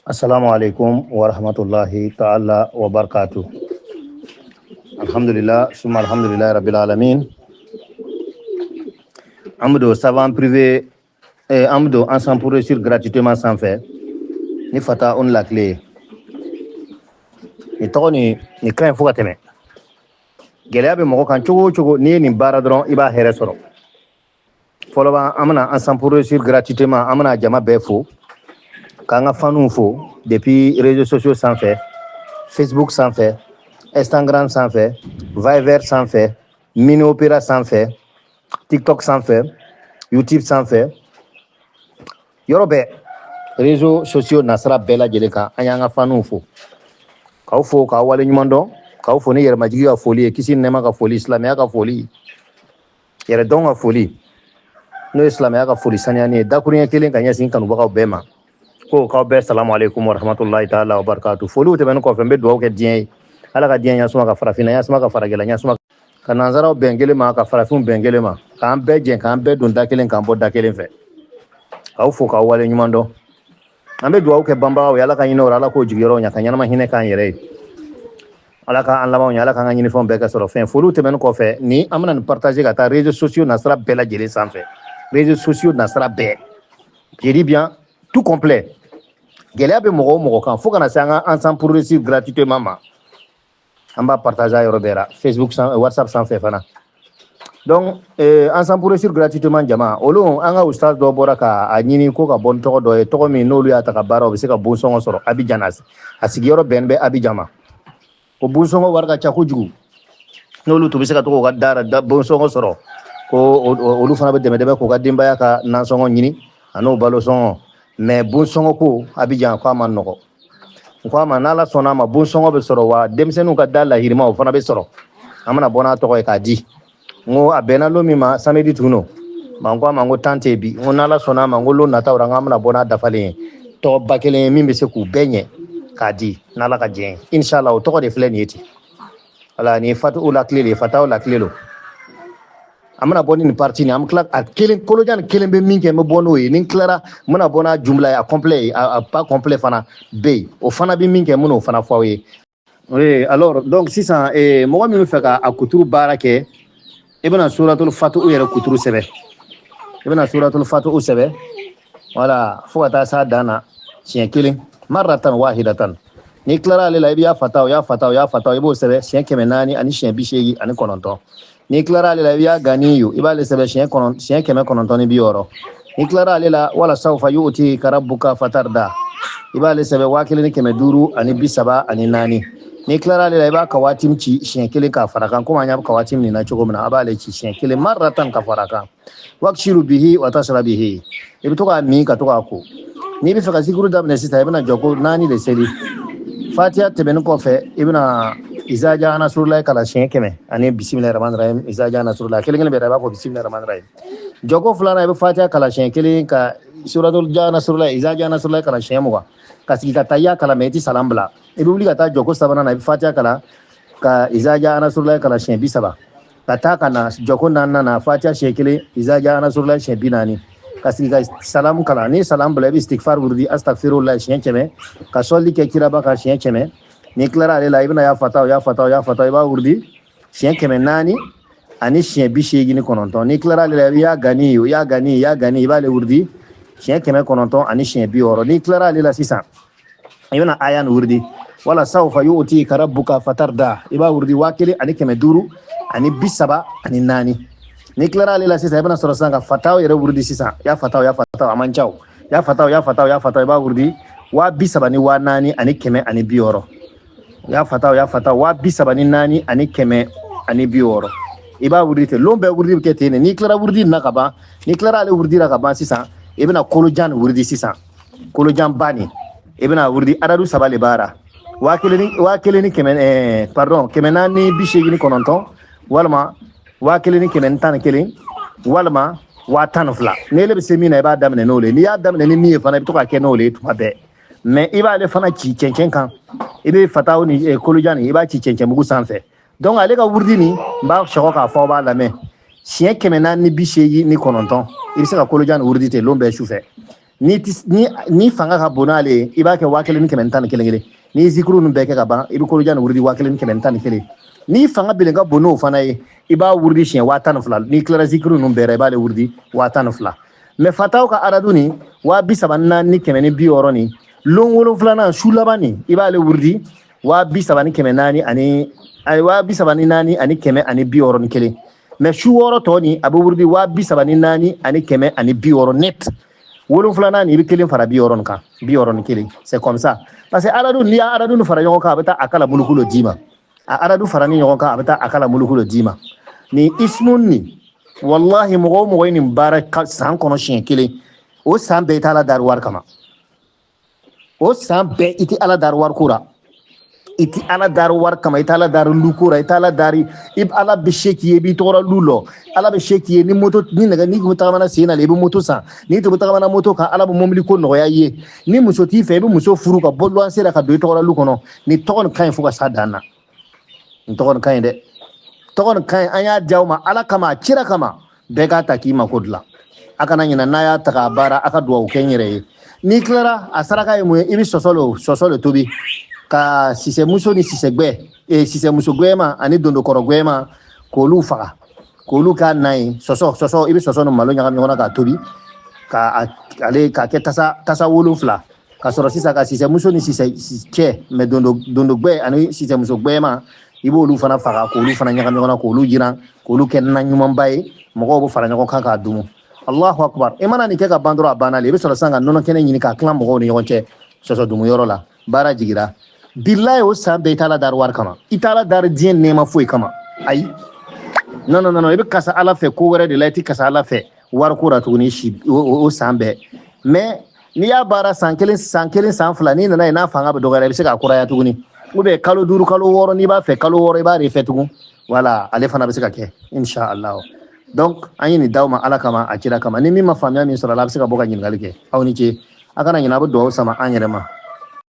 Assalamu alaikum wa rahmatullahi ta'ala wa barakatuh. Alhamdulillah, summa alhamdulillah rabbil alamin. An bɛ don savant privé, an bɛ don Ensemble pour réussir gratuitement sanfɛ ni Fata on la clé ye. Nin tɔgɔ nin ka ɲi fo ka tɛmɛ. Gɛlɛya bɛ mɔgɔ kan cogo o cogo, n'i ye nin baara dɔrɔn, i b'a hɛrɛ sɔrɔ. Fɔlɔ b'an, an bɛna Ensemble pour réussir gratuitement, an bɛna jama bɛɛ fo, k'an ka faniw fo depuis réseaux sociaux sanfɛ, Facebook sanfɛ, Instagram sanfɛ, Viber sanfɛ, Mini Opera sanfɛ, TikTok sanfɛ, YouTube sanfɛ, yɔrɔ bɛɛ, réseaux sociaux nasira bɛɛ lajɛlen kan. An y'an ka faniw fo, k'aw fo, k'aw waleɲuman dɔn, k'aw fo ni yɛrɛmajigi ka foli ye, kisi ni nɛɛma ka foli, silamɛya ka foli, yɛrɛdɔn ka foli, n'o ye silamɛya ka foli saniyani ye, dakuruɲɛ kelen ka ɲɛsin kanubagaw bɛɛ ma, ko k'aw bɛɛ salamu aleykum wa rahmatulahi taala wa barakatu. Foliw tɛmɛnen kɔfɛ, n bɛ dugawu kɛ diɲɛ ye. Ala ka diɲɛ ɲasuma, ka farafinna ɲasuma, ka farajɛla ɲasuma, ka nanzaraw bɛn kelen ma, ka farafinw bɛn kelen ma, k'an bɛɛ jɛ, k'an bɛɛ don da kelen, k'an bɔ da kelen fɛ. K'aw fo, k'aw wale ɲuman dɔn. An bɛ dugawu kɛ banbagaw ye. Ala ka hinɛ o la, Ala k'o jigiyɔrɔ ɲɛ, ka ɲɛnama hinɛ k'an yɛrɛ ye. Ala ka an labanw ɲɛ, Ala k'an ka ɲinifɛnw bɛɛ kɛ sɔrɔ fɛn. Foliw tɛmɛnen kɔfɛ, ni an bɛna nin partager ka taa réseaux sociaux nasira bɛɛ lajɛlen sanfɛ, réseaux sociaux nasira bɛɛ, je dis bien tout complet. Gɛlɛya bɛ mɔgɔ o mɔgɔ kan, fo kana se an ka Ensemble pour réussir gratuitement ma, an b'a partager a yɔrɔ bɛɛ la, Facebook san, WhatsApp sanfɛ fana. Donc Ensemble pour réussir gratuitement jama, olu an ka ustaz dɔ bɔra ka a ɲini ko ka bɔ ni tɔgɔ dɔ ye, tɔgɔ min n'olu y'a ta ka baara, u bɛ se ka bonsɔngɔ sɔrɔ Abidjan. A sigiyɔrɔ bɛn bɛ Abidjan ma. O bonsɔngɔ wari ka ca kojugu. N'olu tun bɛ se ka to k'u ka da bonsɔngɔ sɔrɔ, ko olu fana bɛ dɛmɛ dɛmɛ k'u ka denbaya ka nansɔngɔ ɲini a n'o balo sɔngɔ. Mais bonsɔngɔ ko Abidjan, ko a ma nɔgɔ. N ko a ma, n'Ala sɔnna a ma, bonsɔngɔ bɛ sɔrɔ wa, denmisɛnninw ka da lahirima, o fana bɛ sɔrɔ. An bɛna bɔ n'a tɔgɔ ye k'a di. N ko a bɛnna lon min ma, samedi tun don ma, n ko a ma, n ko tan tɛ bi. N ko n'Ala sɔnna a ma, n ko lon nataw la, n k'an bɛna bɔ n'a dafalen ye, tɔgɔ ba kelen ye min bɛ se k'u bɛɛ ɲɛ k'a di, n'Ala ka diɲɛ ye, inshallah. O tɔgɔ de filɛ nin ye ten. Wala nin ye Fatu la tile de ye, Fataw la tile don. An bɛna bɔ ni nin partie nin, an bɛ tila a kelen kolojan nin kelen bɛ min kɛ, n bɛ bɔ n'o ye. Ni n tilara, n bɛna bɔ n'a jumla ye, a complet ye, a pas complet fana bɛ yen, o fana bɛ min kɛ, n bɛn'o fana fɔ aw ye. Oui, alors donc sisan, mɔgɔ min bɛ fɛ ka a kuturu baara kɛ, i bɛna suratul Fatihu yɛrɛ kuturu sɛbɛn. I bɛna suratul Fatihu sɛbɛn, wala fo ka taa s'a dan na, siɲɛ kelen, marratan wahidatan. N'i tilara ale la, i bɛ ya Fataw, ya Fataw, ya Fataw, i b'o sɛbɛn siɲɛ 489. N'i tilara ale la, i bɛ ya Ganiyu, i b'ale sɛbɛn siɲɛ 960. N'i tilara ale la, wala sawfa yu'tika rabbuka fatarda, i b'ale sɛbɛn 1534. N'i tilara ale la, i b'a kawatim ci siɲɛ kelen k'a fara kan, komi an y'a kawatim nin na cogo min na. A b'ale ci siɲɛ kelen, marratan, ka fara kan. Wakshiru bihi wa tasra bihi, i bɛ to k'a min, ka to k'a ko. N'i bɛ fɛ ka zikuru daminɛ sisan, i bɛna jɔ ko naani de seli. Fatiya tɛmɛnen kɔfɛ, i bɛna Izaja Nasrulahi kalan siɲɛ 100 ani bisimilahi rahmani rahim. Izaja Nasrulahi kelen kelen bɛɛ, i b'a fɔ bisimilahi rahmani rahim. Jɔko filanan, i bɛ Fatiya kalan siɲɛ kelen, ka suratul ja Nasrulahi, Izaja Nasrulahi kalan siɲɛ 20, ka sigi ka taa ya kalan, mɛ i ti salam bila. I bɛ wuli ka taa jɔko sabanan na, i bɛ Fatiya kalan, ka Izaja Nasrulahi kalan siɲɛ 30, ka taa ka na jɔko naaninan na, Fatiya siɲɛ kelen, Izaja Nasrulahi siɲɛ 40, ka sigi ka salamu kalan. Ni salam bila, i bɛ istigfar wurudi, astagfirullah siɲɛ 100, ka sɔli kɛ kiraba kan siɲɛ 100. N'i tilara ale la, i bɛna ya Fataw, ya Fataw, ya Fataw, i b'a wurudi siɲɛ 400 ani siɲɛ 89. N'i tilara ale la, i bɛ ya Gani, ya Gani, ya Gani, i b'ale wurudi siɲɛ 900 ani siɲɛ 60. N'i tilara ale la sisan, i bɛna aya nin wurudi, wala sawfa yu'tika rabbuka fatarda, i b'a wurudi 1534. N'i tilara ale la sisan, i bɛna sɔrɔ sisan ka Fataw yɛrɛ wurudi sisan, ya Fataw, ya Fataw, a man ca o, ya Fataw, ya Fataw, ya Fataw, i b'a wurudi 34160. Ya Fataw, ya Fataw, 34160, i b'a wurudi ten. Lon bɛɛ wurudi bɛ kɛ ten de. N'i tilara wurudi nin na ka ban, n'i tilara ale wurudi la ka ban sisan, i bɛna kolojan nin wurudi sisan, kolojan ba nin, i bɛna wurudi. Adadu saba de b'a la, 1000 ni 1100, pardon, 489, walima 1111, walima 12000. N'ele bɛ se min na, i b'a daminɛ n'o le ye. N'i y'a daminɛ ni min ye fana, i bɛ to k'a kɛ n'o le ye tuma bɛɛ. Mais i b'ale fana ci cɛncɛn kan, i bɛ Fataw ni kolojan nin, i b'a ci cɛncɛnmugu sanfɛ. Donc ale ka wurudi nin, n b'a sɔgɔ k'a fɔ, aw b'a lamɛn, siɲɛ 489. I bɛ se ka kolojan nin wurudi ten lon bɛɛ su fɛ. N'i Ni ni ni fanga ka bon n'ale ye, i b'a kɛ 1111 kelen. N'i ye zikuru ninnu bɛɛ kɛ ka ban, i bɛ kolojan nin wurudi 1111. N'i fanga belen ka bon n'o fana ye, i b'a wurudi siɲɛ 12000. N'i tilara zikuru ninnu bɛɛ la, i b'ale wurudi 12000. Mais fataw ka aradu nin, 34160 nin, lon wolonfilanan su laban nin, i b'ale wurudi 304 ani ayi 34161. Mais su wɔɔrɔ tɔ nin, a bɛ wurudi 34160 net. Wolonfilanan nin, i bɛ kelen fara 60 nin kan, 61. C'est comme ça, parce que aradu, n'i y'a aradu nin fara ɲɔgɔn kan, a bɛ taa a kala muluku lo d'i ma. A aradu farani ɲɔgɔn kan, a bɛ taa a kala muluku lo d'i ma. Nin ismun nin, wallahi, mɔgɔ o mɔgɔ ye nin baara san kɔnɔ siɲɛ kelen, o san bɛɛ i tɛ Ala dari wari kama. O san bɛɛ i tɛ Ala dari wari ko la, i tɛ Ala dari wari kama, i tɛ Ala dari lu ko la, i tɛ Ala dari. I Ala bɛ se k'i ye, i b'i tɔgɔra lu lɔ. Ala bɛ se k'i ye ni moto ni nɛgɛ, n'i kun tagamana sen na, i bɛ moto san. N'i tun bɛ tagamana moto kan, Ala bɛ mobili ko nɔgɔya i ye. Ni muso t'i fɛ, i bɛ muso furu ka bɔ luwanse la ka don i tɔgɔra lu kɔnɔ. Nin tɔgɔ nin ka ɲi fo ka s'a dan na. Nin tɔgɔ nin ka ɲi dɛ, tɔgɔ nin ka ɲi. An y'a di aw ma Ala kama, a cira kama. Bɛɛ k'a ta k'i mako dilan. A kana ɲinɛ, n'a y'a ta k'a baara, a ka duwawu kɛ n yɛrɛ ye. N'i tilara, a saraka ye mun ye? I bɛ sɔsɔ le tobi ka sisɛmuso ni sisɛgbɛ, sisɛmuso gwɛma ani dondokɔrɔ gwɛma, k'olu faga, k'olu k'a na ye. Sɔsɔ, i bɛ sɔsɔ ni malo ɲagami ɲɔgɔn na k'a tobi, ka ale k'a kɛ tasa 7, ka sɔrɔ sisan ka sisɛmuso ni sisɛ cɛ mɛ dondogwɛ ani sisɛmuso gwɛma, i b'olu fana faga, k'olu fana ɲagami ɲɔgɔn na, k'olu jiran, k'olu kɛ na ɲumanba ye. Mɔgɔw bɛ fara ɲɔgɔn kan k'a dumu. Allahu akbar! I mana nin kɛ ka ban dɔrɔn, a banna le. I bɛ sɔrɔ sisan ka nɔnɔ kɛnɛ ɲini k'a tila mɔgɔw ni ɲɔgɔn cɛ sɔsɔ dumu yɔrɔ la. Baara jigira. Bilayi, o san bɛɛ i t'Ala dari wari kama, i t'Ala dari diɲɛ nɛɛma foyi kama. Ayi, non, non, non, i bɛ kasa Ala fɛ ko wɛrɛ de la, i tɛ kasa Ala fɛ wariko la tuguni si o san bɛɛ. Mais n'i y'a baara san kelen, san kelen, san fila, n'i nana ye n'a fanga bɛ dɔgɔya, i bɛ se k'a kuraya tuguni, ou bien kalo 5, kalo 6, n'i b'a fɛ kalo 6, i b'a de fɛ tugun. Voilà, ale fana bɛ se ka kɛ, inshallah. Donc an ye nin d'aw ma Ala kama, a cira kama. Ni min ma faamuya min sɔrɔ a la, a bɛ se ka bɔ ka ɲininkali kɛ. Aw ni ce. A kana ɲinɛ, a bɛ dugawu sama an yɛrɛ ma.